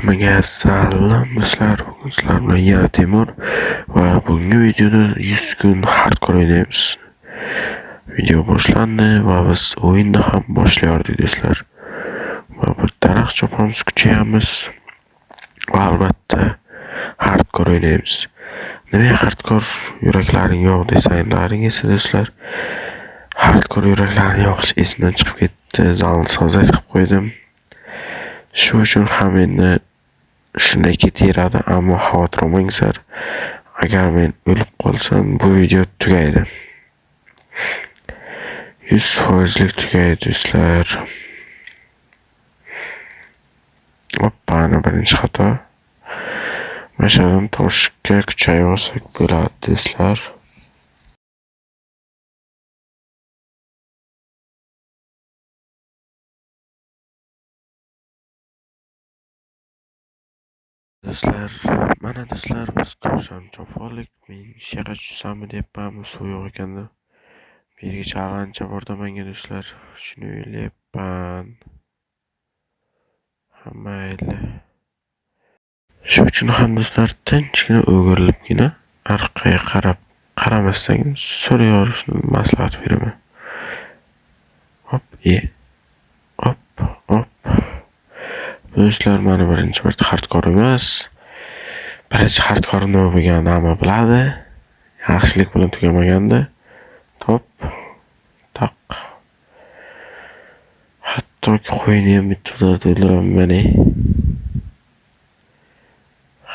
Hammaga salom do'stlar, bugun sizlar bilan yana Temur va bugungi videoda 100 kun hardcore o'ynaymiz. Video boshlandi va biz o'yinni ham boshlaydik do'stlar. Va bir daraxt chopamiz, kuchayamiz va albatta hardcore o'ynaymiz. Nima hardcore yuraklaring yo'q desanglaring esa do'stlar, hardcore yuraklaring yo'q esimdan chiqib ketdi, zalni sozak qilib qo'ydim. Shu uchun ham endi shunday ketaveradi, ammo xavotir olmanglar. Agar men o'lib qolsam, bu video tugaydi. 100%lik tugaydi do'stlar. Oppa, ana birinchi xato. Mana shu yerdan toshga kuchayib olsak bo'ladi do'stlar. Do'stlar, mana do'stlar, biz tosham chopib oldik. Men shaqa tushsammi deyapman, suv yo'q ekanda. Bu yerga challancha borda menga do'stlar, shuni o'ylayapman. Mayli. Shu uchun ham do'stlar tinchgina o'girilibgina orqaga qarab qaramasdan so'rayverishni maslahat beraman. Hop, hop, hop. Do'stlar, mana birinchi marta hardcore emas. Birinchi hardcore nima bo'lganini hamma biladi. Yaxshilik bilan tugamaganda. Top. Taq. Hattoki qo'yni ham bitta o'ldiraman mana.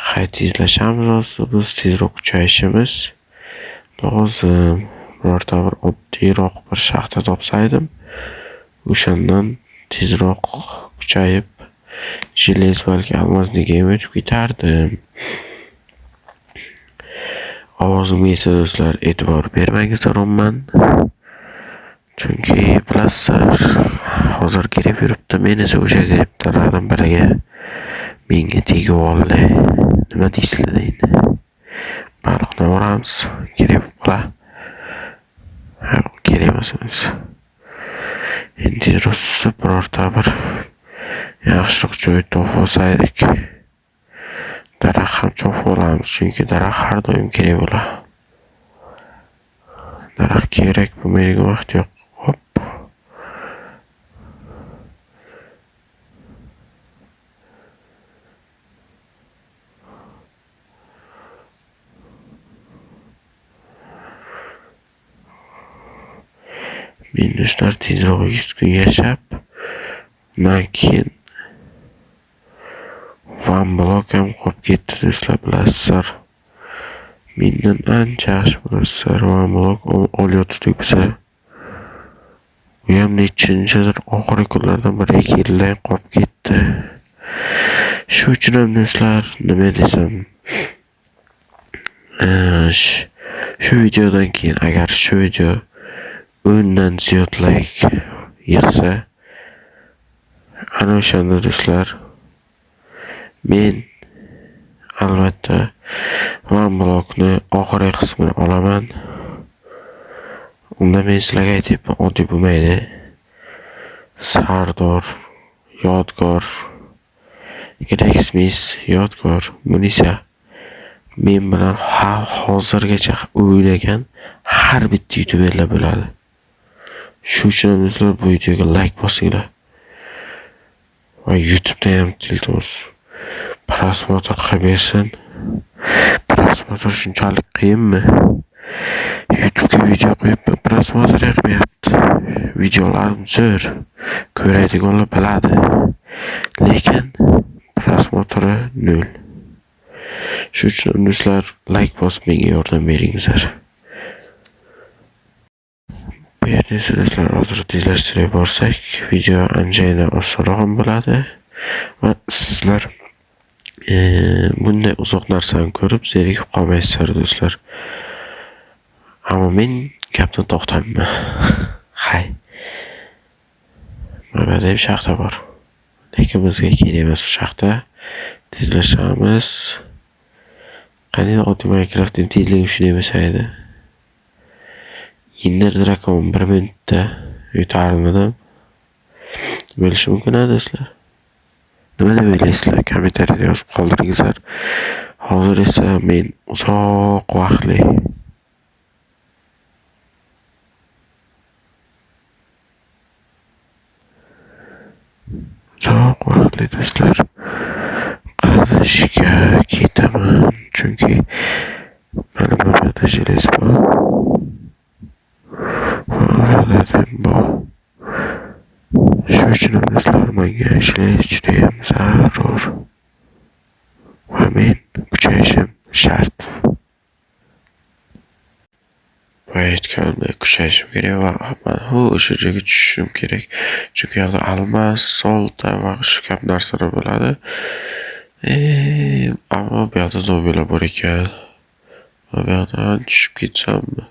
Hay, tezlashamiz hozir, biz tezroq kuchayishimiz lozim. Birorta bir oddiyroq bir shaxta topsaydim, o'shandan tezroq kuchayib jelez balki almazniga ham o'tib ketardim. Ovozimga esa do'stlar e'tibor bermangizlar umuman. Chunki bilasizlar, hozir kirib yuribdi, men esa o'sha giriblardan biriga menga tegib oldi. Nima deysizlar endi? Baliqni uramiz, kerak bo'lib qolar. Ha, kerak emas o'zi. Endi tezroq susib birorta bir yaxshiroq joy topib olsaydik, daraxt ham chopib olamiz, chunki daraxt har doim kerak bo'ladi. Daraxt kerak bo'lmaydigan vaqt yo'q. Hop. Men do'stlar tezroq 100 kun yashab, undan keyin Van blok ham qolib ketdi do'stlar, bilasizlar. Mendan ancha yaxshi bilasizlar, Van blok olayotgandik biza. U ham nechinchidir oxirgi kunlardan biriga keldi, qolib ketdi. Shu uchun ham do'stlar, nima desam, shu videodan keyin agar shu video 10 dan ziyod like yig'sa, ana o'shanda do'stlar men albatta Van blokni oxirgi qismini olaman. Unda men sizlarga aytyapman, oddiy bo'lmaydi. Sardor, Yodgor, Greksmis, Yodgor, Munisa men bilan hozirgacha o'ynagan har bitta youtuberlar bo'ladi. Shu uchun ham do'stlar bu videoga like bosinglar. Va YouTube'da ham iltimos prosmotr qilib bersin. Prosmotr shunchalik qiyinmi? YouTube'ga video qo'yib prosmotr yoqmayapti. Videolarim zo'r, ko'radiganlar biladi. Lekin prosmotri 0. Shu uchun do'stlar like bosib menga yordam beringizlar. Bu yerda esa do'stlar hozir tezlashtirib borsak, video anchagina osonroq ham bo'ladi va sizlar bunday uzoq narsani ko'rib zerikib qolmaysizlar do'stlar. Ammo men gapni to'xtatmayman. Hay. Mana bu yerda ham shaxta bor. Lekin bizga kerak emas bu shaxta. Tezlashamiz. Qanday oddiy Minecraftning tezligi shunday bo'lsa edi. Ender Dragon 1 minutda yutarmidim. Bo'lishi mumkin do'stlar. Nima deb o'ylaysizlar? Kommentariyada yozib qoldiringizlar. Hozir esa men uzoq vaqtli do'stlar qazishga ketaman, chunki mana bu yerda jelez bor. Va bor. Shu uchun ham do'stlar menga jelez judayam zarur. Va men kuchayishim shart. Va aytganimdek kuchayishim kerak va man o'sha joyga tushishim kerak. Chunki u yoqda almas, solta va shu kabi narsalar bo'ladi. Ammo bu yoqda zombilar bor ekan. Va bu yoqdan tushib ketsammi?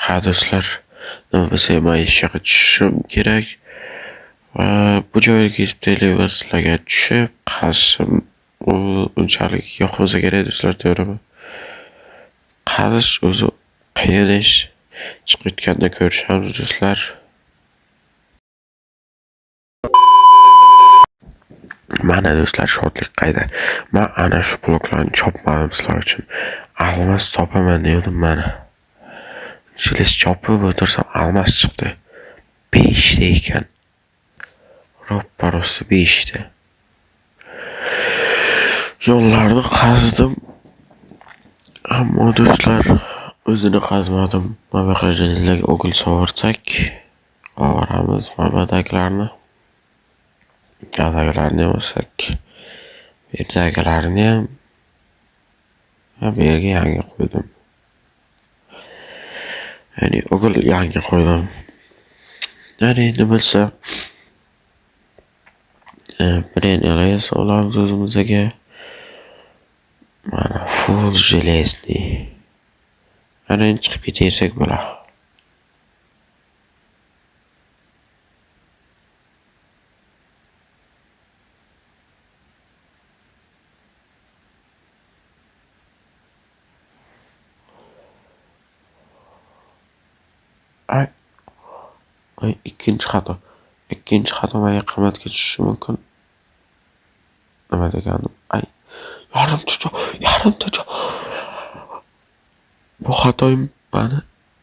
Ha do'stlar, nima bo'lsa ham men shu yoqqa tushishim kerak. Va bu joyga ketib va sizlarga tushib qazishim unchalik yoqmasa kerak do'stlar, to'g'rimi? Qazish o'zi qiyin ish. Chiqib ketganda ko'rishamiz do'stlar. Mana do'stlar, shodlik qayda? Men ana shu bloklarni chopmadim sizlar uchun. Almas topaman dedim mana. Jelez chopib o'tirsam almas chiqdi. 5 ta ekan. Roppa-rosa 5 ta. Yo'llarni qazdim. Ammo do'stlar o'zini qazmadim. Mana bu yoqqa jelezlarga o'g'il sovursak, olamiz mana bu yerdagilarni. Yoqdagilarni ham olsak, bu yerdagilarni ham bu yerga yangi qo'ydim. Ya'ni o'g'il yangi qo'ydim. Ya'ni endi bo'lsa brenyalar olamiz o'zimizga. Mana full железный. Ana endi chiqib ketaversak bo'ladi. Ay, ay, ikkinchi xato. Ikkinchi xato menga qimmatga tushishi mumkin. Nima degandim? Ay, yarimta joy. Bu xatoyim meni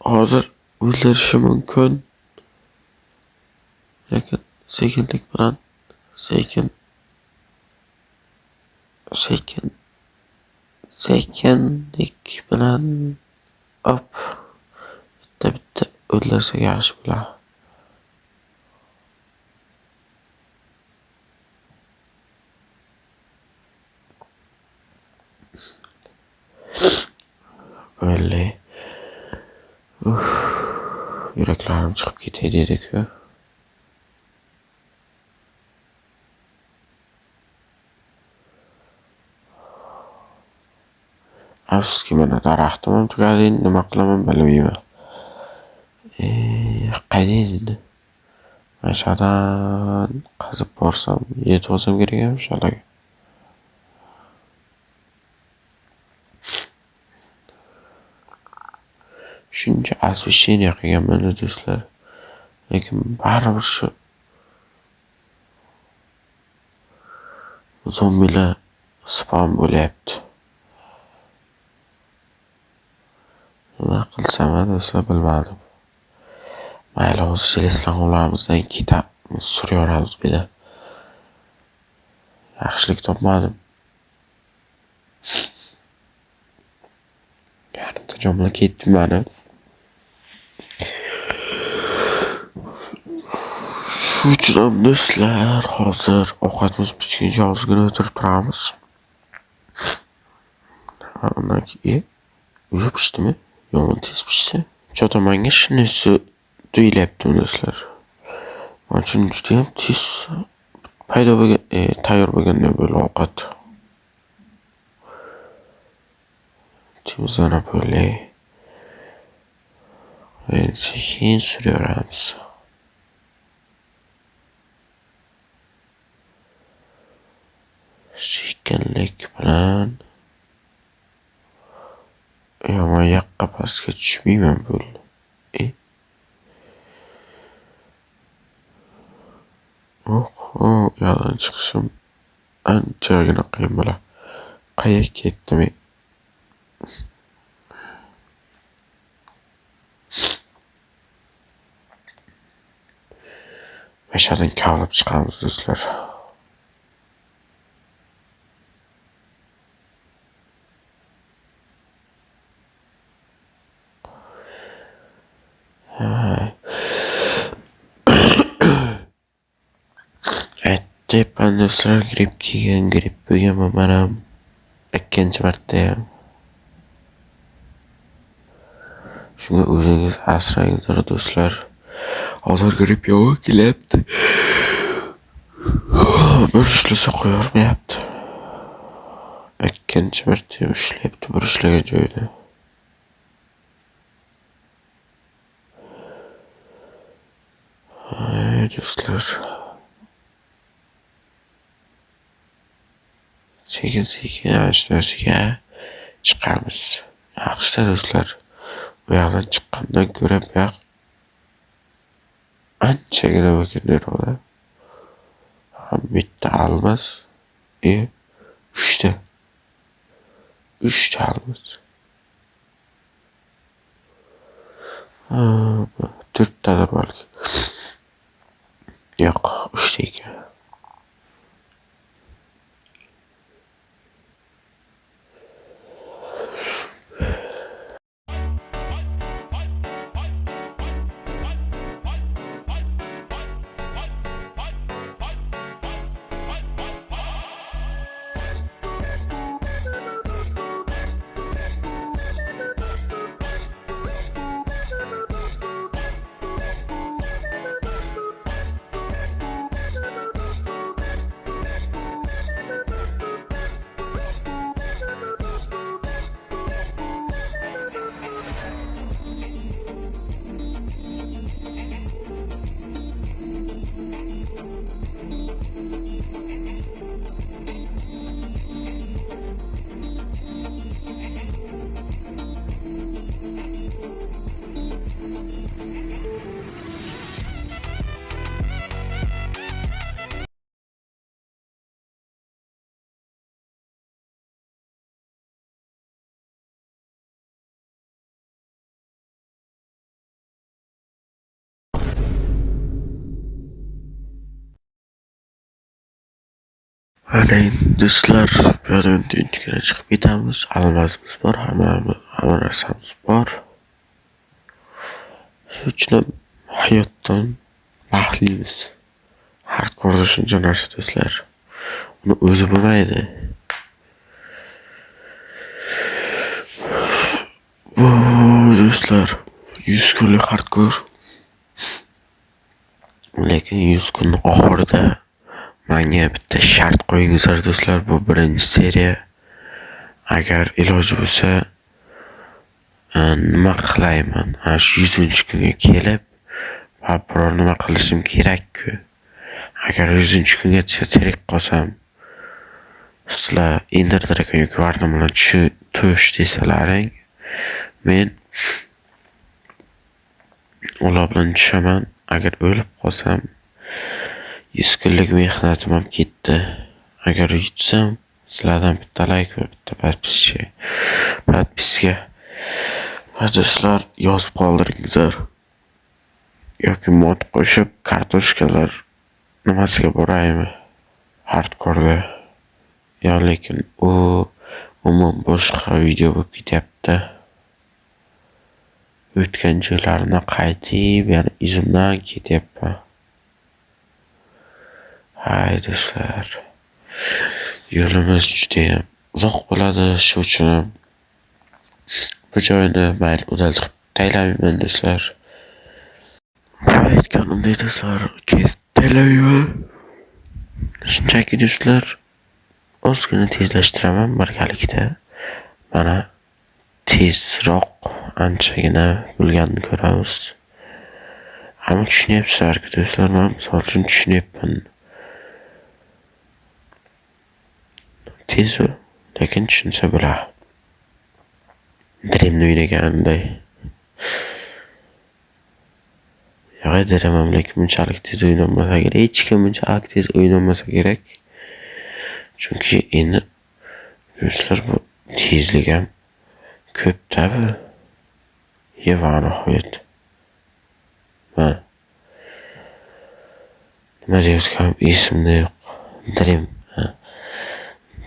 hozir o'ldirishi mumkin. Lekin sekinlik bilan, sekinlik bilan op bitta-bitta o'ldirsak yaxshi bo'ladi. Bo'ldi. Yuraklarim chiqib ketay dedi-ku. Afsuski mana daraxtim ham tugadi, endi nima qilaman bilmayman. Qayda endi? Mana shu yerdan qazib borsam, yetib olsam kerak ham shu yerga. Shuncha osvesheniya qilganman do'stlar. Lekin baribir shu zombilar spam bo'lyapti. Nima qilsam do'stlar bilmadim. Mayli, hozir jelezlarni olamizdan ketamiz, suraveramiz bu yerda. Yaxshilik topmadim. Yarimta jon bilan ketdim mana. Shu uchun ham do'stlar, hozir ovqatimiz pishguncha ozgina o'tirib turamiz. Undan keyin уже pishdimi? Yomon tez pishdi. Cho'ta menga shunisi tuyulyapti do'stlar. Mana shuni juda ham tez paydo bo'lgan, tayyor bo'lganday bo'ldi ovqat. Temizlanib bo'ldi. Endi sekin suraveramiz. Sekinlik bilan yomon yoqqa pastga tushmayman bo'ldi. Yo'q, u yoqdan chiqishim Anchagina qiyin bo'ladi. Qayerga ketdim? Mana kavlab chiqamiz do'stlar. Aytyapman do'stlar, gripp kelgan, gripp bo'lganman men ham. Ikkinchi marta ham. Shunga o'zingiz asranglar do'stlar. Hozir gripp yomon kelyapti. Bir ushlasa qo'yavermayapti. Ikkinchi marta ham ushlayapti bir ushlagan joyida. Ay do'stlar. Sekin-sekin ana shu narsaga chiqamiz. Yaxshi do'stlar. Bu yoqdan chiqqandan ko'ra bu yoq anchagina bo'lgan. Ham bitta almas, uchta. Uchta almas. To'rttadir balki. Yo'q, uchta ekan. Mana endi do'stlar, bu yerdan tinchgina chiqib ketamiz. Almazimiz bor, hamma narsamiz bor. Shu uchun ham hayotdan baxtlimiz. Hardkorda shuncha narsa do'stlar. Uni o'zi bo'lmaydi. Bu do'stlar, 100 kunlik hardkor. Lekin 100 kunning oxirida menga bitta shart qo'yingizlar do'stlar. Bu birinchi seriya. Agar iloji bo'lsa, nima qilayman? Ana shu 100-kunga kelib, biror nima qilishim kerak-ku. Agar 100-kungacha tirik qolsam, sizlar Ender Dragon yoki Warden bilan tush desalaring, men ular bilan tushaman. Agar o'lib qolsam, 100 kunlik mehnatim ham ketdi. Agar yutsam, sizlardan bitta like va bitta podpiska va do'stlar yozib qoldiringizlar. Yoki mod qo'shib kartoshkalar nimasiga boraymi hardkorda. Yo lekin u umuman boshqa video bo'lib ketyapti. O'tgan joylarini qaytib, yana izimdan ketyapman. Hay do'stlar. Yo'limiz juda ham uzoq bo'ladi, shu uchun ham bu joyni mayli udaltirib taylamayman do'stlar. Aytganimdek do'stlar, kesib taylamayman. Shunchaki do'stlar, ozgina tezlashtiraman birgalikda. Mana tezroq anchagina bo'lganini ko'ramiz. Ammo tushunyapsizlar-ku do'stlar, men misol uchun tushunyapman. Tez, lekin tushunsa bo'ladi. Dreamni o'ynaganday. Yo'q, Dream ham lekin bunchalik tez o'ynanmasa kerak. Hech kim bunchalik tez o'ynamasa kerak. Chunki endi do'stlar bu tezlik ham ko'p-da bu. Va nihoyat. Mana. Nima deyotganim esimda yo'q. Dream.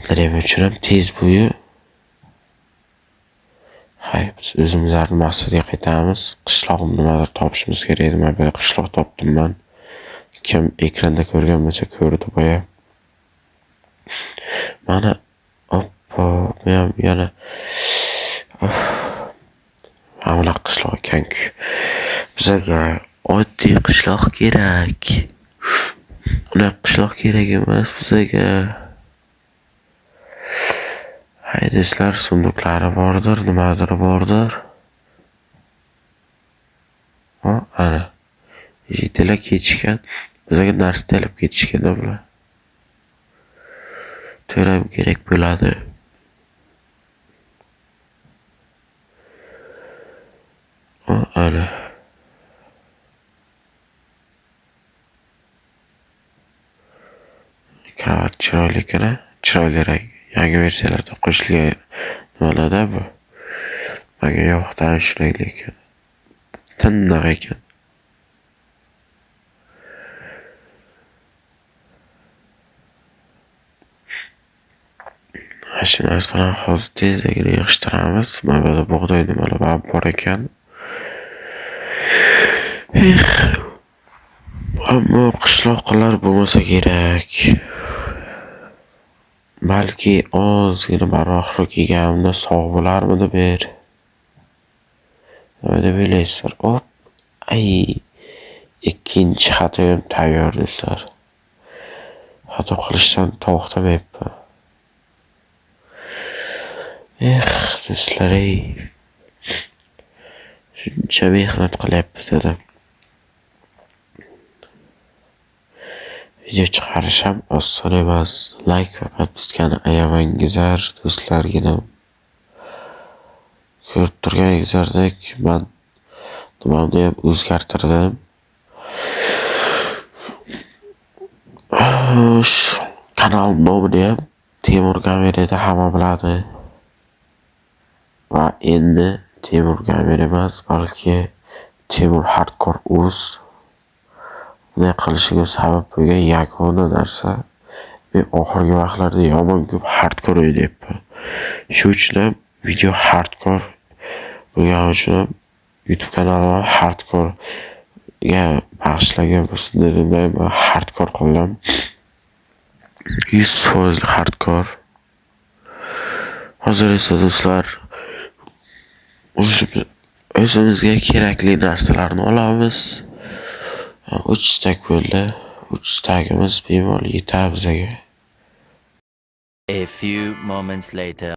Dream uchun ham tez bu. Hay, biz o'zimizning maqsadga qaytamiz. Qishloq nimadir topishimiz kerak edi. Men bir qishloq topdim man. Kim ekranda ko'rgan bo'lsa ko'rdi boya. Mana oppa, bu ham yana mana bunaqa qishloq ekan-ku. Bizga oddiy qishloq kerak. Unaqa qishloq kerak emas bizga. Hay do'stlar, sunduqlari bordir, nimadir bordir. Ha, ana. Yigitlar ketishgan. Bizga narsa talab ketishgan bular. To'ram kerak bo'ladi. O, ana. Kravat chiroyli ekan, chiroyli rang. Yangi versiyalarda qo'shilgan nimalarda bu. Menga yoqdi shu rangli ekan. Tiniq ekan. Mana shu narsalarni hozir tezligini yig'ishtiramiz. Mana bu yerda bug'doy nimalar bor ekan. Ammo qishloqlar bo'lmasa kerak. Balki ozgina barvaqtroq kelganimda sog' bo'larmidi bu yer. Nima deb o'ylaysizlar? Op, ay, ikkinchi xatoyim tayyor do'stlar. Xato qilishdan to'xtamayapman. Do'stlar, ey. Shuncha mehnat qilyapmiz adam. Video chiqarish ham oson emas. Like va podpiskani ayamangizlar do'stlargina. Ko'rib turganingizdek, men nimamni ham o'zgartirdim. Kanal nomini ham Temur Gamer edi, hamma biladi. Va endi Temur Gamer emas, balki Temur Hardcore Uz. Bunday qilishiga sabab bo'lgan yagona narsa, men oxirgi vaqtlarda yomon ko'p hardcore o'ynayapman. Shu uchun ham video hardcore bo'lgani uchun ham YouTube kanalim ham hardcorega bag'ishlangan bo'lsin dedim. Men hardcore qildim. 100% hardcore. Hozir esa do'stlar, o'zimizga kerakli narsalarni olamiz. 3 stak bo'ldi. 3 stagimiz bemalol yetadi bizga. A few moments later.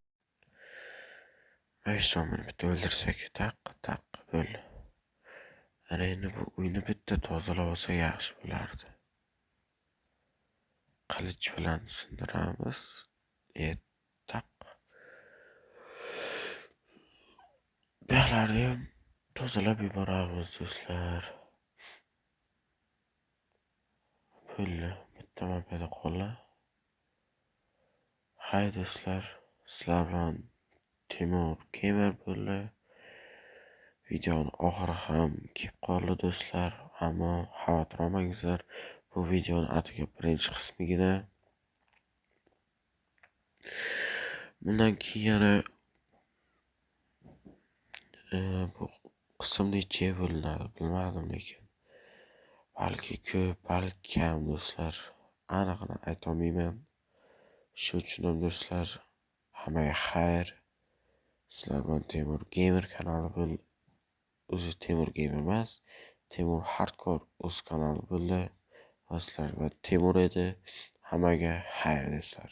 5 so'mini bitta o'ldirsak, taq taq bo'ldi. Ana endi bu uyni bitta tozalab olsa yaxshi bo'lardi. Qilich bilan sindiramiz. Taq. Bu yoqlarni ham tozalab yuboramiz do'stlar. Bo'ldi, bitta mapeda qoldi. Hay do'stlar, sizlar bilan Temur Gamer bo'ldi. Videoni oxiri ham kelib qoldi do'stlar, ammo xavotir olmangizlar. Bu videoni atigi birinchi qismigina. Bundan keyin yana bu qism nechaga bo'linadi bilmadim lekin. Balki ko'p, balki kam do'stlar. Aniqini ayta olmayman. Shu uchun ham do'stlar, hammaga xayr. Sizlar bilan Temur Gamer kanali bo'ldi. O'zi Temur Gamer emas, Temur Hardcore o'z kanali bo'ldi. Va sizlar bilan Temur edi. Hammaga xayr do'stlar.